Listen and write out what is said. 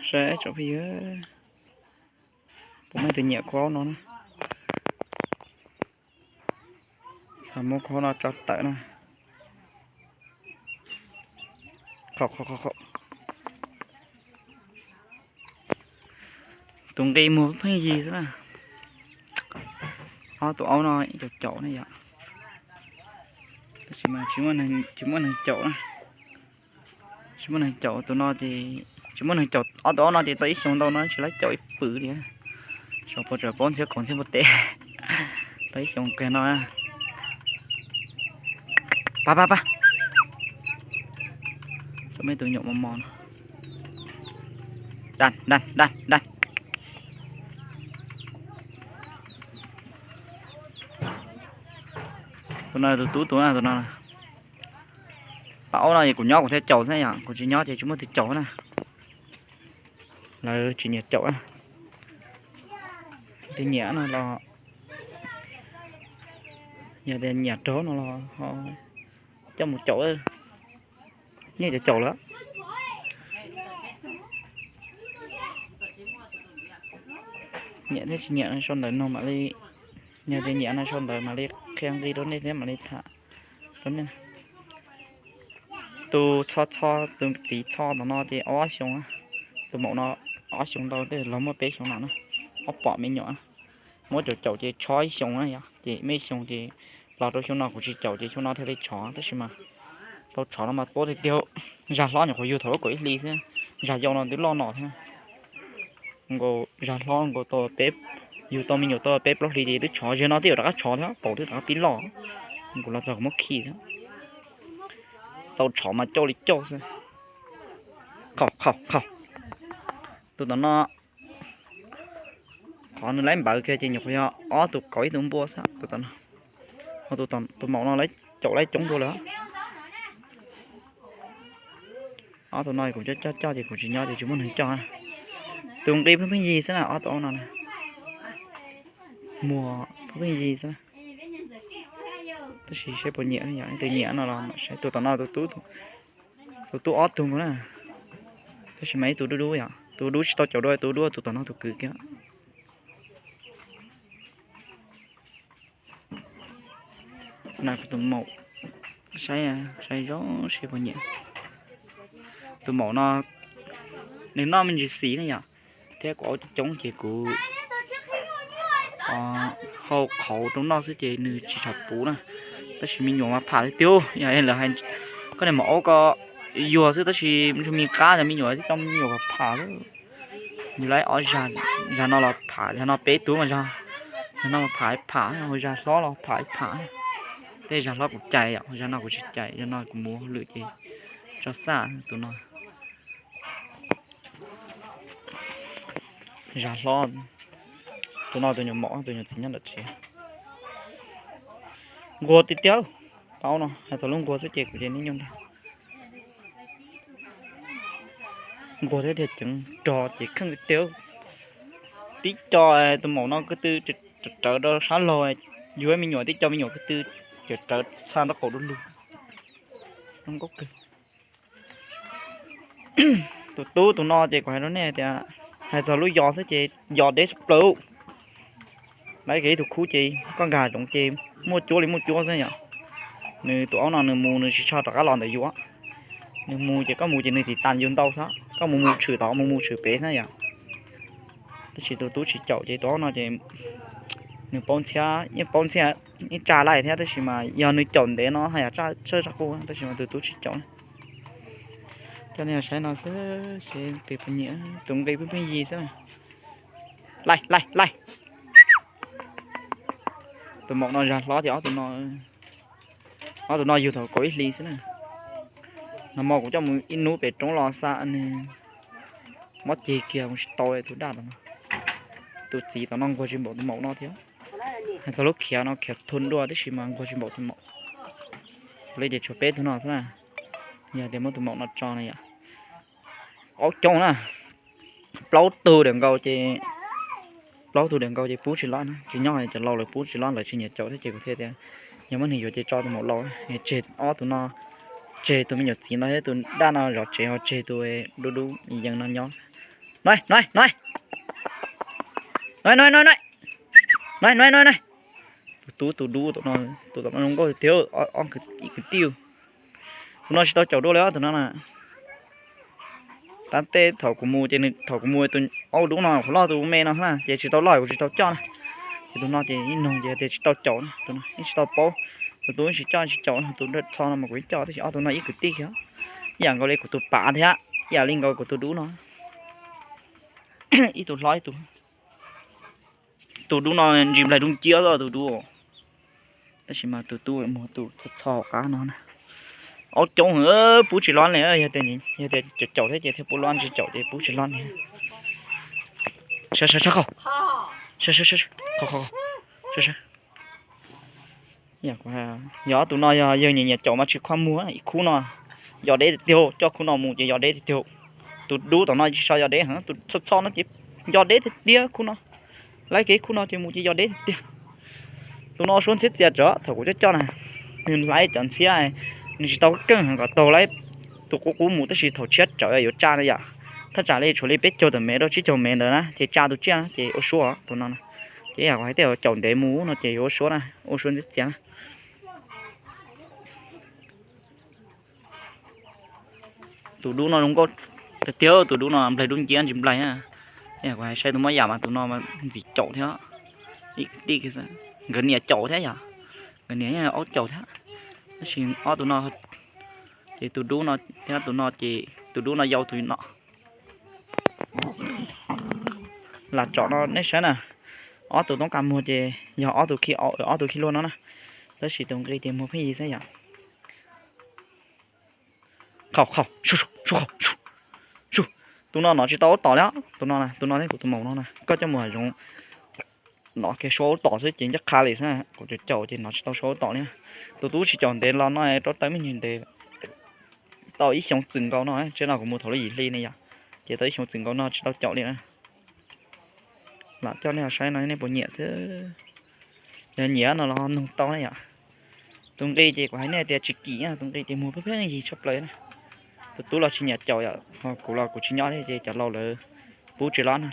Saib tsoom phooj ywg, puas muaj tus nyiam khau no na. Txhob muab khau no tso tawm na. Tus nqi muag pheej yig xwb na. Ob tus aub no ib caum caum ne yom. Tab sis mas tsis muaj neeg caum na. Tsis muaj neeg caum tus no ces, tsis muaj neeg caum ob tus aub no ces tau ib xyoos ntau no tsis lab caum ib pwm li. Xyov puas tseem paub ntxhiab kaum ntxhiab npua teb. Tau ib xyoos kiag no. Pab pab pab. Cov me tus nyuam mos mos no. Daj daj daj daj. Tus no tus tub tus na tus no. Pab aub no es kuv nyob kuv thiaj caum xwb yom, kuv tsis nyob ces tsis muaj tus caum na. Lawv tsis nyiam caum na. Tias nyiam no los, yog tias nyiam raug no los ho coj mus caum. Nyiam caum caum lawm. Nyiam thiab tsis nyiam no sau ntawv no mam li, yog tias nyiam no sau ntawv mam li qhia nqi rau nej thiab mam li tham rau nej. Tus txho txho, tus txiv txho tom no ces ob xyoos, tus maum no ob xyoos ntau tej los muaj peb xyoos no na. Ob pom me nyuam, muab caum caum ces tsho ib xyoos na yom, ces me xyoos ces los rau xyoo no kuv tsis caum ces xyoo no thiaj li tsho tab sis mas tau tsho no mas tuab tiag tiag. Zag hlob nyuam qhuav yug thaum lub kaum ib hli xwb, zag yau no twb loj no thiab. Nkaus zag hlob nkaus tau peb, yug tau me nyuam tau peb plaub hli ces twb tsho, zag no twb yuav rov qab tsho thiab, paum twb rov qab pib loj. Nkaus los txog kuv muab khi thiab. Tau tsho mas coj li coj xwb. Qhov, qhov, qhov. Tus tom no, qhov nws laib npawv kiag ces nyuam qhuav yog ob tug kauv ib tug npua xwb tus tom no. Ho tus maum no lawv caum laib coob dua lawm. Ob tug no kuv coj coj coj ces kuv tsis nyob ces tsis muaj neeg coj. Tus nqi pheej pheej yig xwb na ob tug aub no na. Muag pheej pheej yig xwb. Tab sis seb puas nyiam, yog tus nyiam no los saib tus tom no tus tub, tus tub ob tug nkaus na. Tab sis mas ib tug dub dub yom, tus dub tsis tau caum dua, tus dub tus tom no tus kwv kiag. Na kuv tus maum, saib, saib zoo seb puas nyiam. Tus maum no nws noj me ntsis xis na yom, thiab kuv aub coob coob ces kuv hau qhauv rau noj xwb ces nws tsis tshua puv na. Tab sis me nyuam mas pham tiag tiag, yog lawv hais koj niag maum aub ko yuag xwb tab sis ntshe me qab yog me nyuam tib co me nyuam pham xwb. Yus laib ob zag, zag no los pham, zag no peb tug mas zag, zag no pham ib pham, zag hlob los pham ib pham. Tej zag hlob kuv cais, zag no kuv tsis cais, zag no kuv mus hauj lwm ces tso xaj tus no. Zag hlob, tus no tus nyuam maum, tus nyuam txiv nyob nram tsev. Nquag tiag tiag, tau no hais txog lub nquag xwb ces kuv ces nib nyuj ntag. Nquag thiab dhia ceev rog ces kheej tiag tiag. Tib co tus maum no ko tw rawv rau sab laug, yuav me nyuam tib co me nyuam ko tw rawv txha nraub qaum du lug. Zoo nkauj kawg. Tus tub tus no ces kuv hais rau nej tias, hais txog lub yos xwb ces yos deb tshaj plaws. Laib kiag ib tug khub ces koj nkag zoov ces muaj cuab li muaj cuab xwb yom. Nws tus aub no nws mus nws tsis tshua rov qab los ntawm yus. Nws mus ces koj mus ces nws tiv tas yus ntau xwb, koj mus mus tshwm tod mus mus tshwm pem xwb yom. Tab sis tus tub tsis caum ces tus aub no ces nws paub ntxhiab, yeej paub ntxhiab, yeej tsa laij thiab tab sis mas yog nws caum ntev no haj yam tshaj tshaj qub tab sis mas tus tub tsis caum. Coj nej saib no xwb, seb tus puas nyiam, tus nqi pheej pheej yig xwb. Laij laij laij. Tus maum no zag hlob ces ob tug no, ob tug no yug thaum kaum ib hli xwb na. Nag hmo kuv coj mus ib hnub pem roob los xa nws mob ceg kiag mus tsis tau tus daj tom no. Tus txiv tom no nquag tsis npaum tus maum no thiab. Hais txog lub khiav no khiav thun dua tib si mas nquag tsis npaum tus maum. Li ces tshuav peb tug no xwb na. Yog tias muab tus maum no tso na yom. Aub coob na. Plaub tug diam nkaus ces, plaub tug diam nkaus ces pub tsis lab na, tsis nyob cov laus lawv pub tsis lab, lawv tsis nyiam caum thiab ces kuv thiaj tias yog muab nws yuav ces tso tus maum laus, tseg ob tug no, tseg tus me nyuam txiv no thiab tus daj no zov tsev ho tseg tus dub dub yees no nyob. No, no, no, no, no, no, no, no, no, tus tub tus dub, tus tom no zoo nkauj tiag, ob kwv tij. Tus no tsis tau caum dua li os, tus no na. Tab tej thaum kuv mus ces, thaum kuv mus tus ob dub no qhov loj, tus me no na ces tsis tau loj kuv tsis tau coj na. Ces tus no ces ib noog ces tias tsis tau caum na, tus no yeej tsis tau paub. Tus tub tsis coj tsis caum, tus txho no mas kuv yeej coj, tab sis ob tus no ib kwv tij kiag, ib yam nkaus li kuv tus pav thiab ib yam li nkaus kuv tus dub no. Ib tug hlob ib tug. Tus dub no ntsis nplaig dub nciab tus dub, tab sis mas tus tub muag tus txho qab no na. Aub coob heev, pub tsis loj li, yog tias caum thiab ces thiaj pub loj, tsis caum ces pub tsis loj li. Yog ob tug no yog yawg nyiam nyiam caum mas tsis khuam muag, ib khub no yos deb tiag tiag, coj khub no mus ces yos deb tiag tiag. Tus dub tom no tsis tshua yos deb heev, tus txho txho no ces yos deb tiag tiag khub no. Laib kev khub no ces mus ces yos deb tiag tiag. Tus no suab ntxhiab txias tsawv thaum kuv coj coj na, nws hlais cov ntxhiab, nws tsis tau keej heev kom taug laib tus qub qub mus, tab sis thaum tshiab tsawv yuav tsa na yom. Thaj tsam li tshuav li peb caug tawm mev rau tsib caug mev ntawd na ces tsa tus tsiaj na ces ua suab tus no na. Ces yam kuv hais tias caum ntev mus no ces yuav ua suab na, ua suab ntxhiab txias na. Tus dub no zoo nkauj tiag tiag, tus dub no nplaig dub nciab ntsis nplaig. Kuv hais saib tus moj yam mas tus no ntxim caum thiab. Ib kwv tij, nkawd niam caum thiab yom, nkawd niam yeej aub caum thiab. Tab sis ob tus no, ces tus dub no thiab tus no ces tus dub no yau tus no. Lam tsom no nej saib na, ob tug toob kas muag ces yog ob tug khi, ob tug khi luaj no na. Tab sis tus nqi ces muag pheej yig xwb yom. Qhau, qhau, su, su, qhau, su, su. Tus no nov tsis tau ub tom li, tus no, tus no thiab kuv tus maum no na, koj coj mus hav zoov nov kiag suab ub tom xwb ces ncaj qha li xwb, kuv caum caum ces nov tsis tau suab ub tom li. Tus tub tsis caum ntev los no rau tawm me ntsis ntev, tau ib xyoo txwm nkaus no, tsev no kuv mus thaum lub yim hli ne yom, ces tau ib xyoo txwm nkaus no tsis tau caum li na. Lam coj nej saib no nej puas nyiam xwb. Yog nyiam no los noog tau na yom. Tus nqi ces kuv hais nej tias tsis kim, tus nqi ces muag pheej pheej yig tshaj plaws na. Tus tub los tsis nyiam caum yom, ho kuv los kuv tsis nyob thiab ces cov laus lawv pub tsis loj na.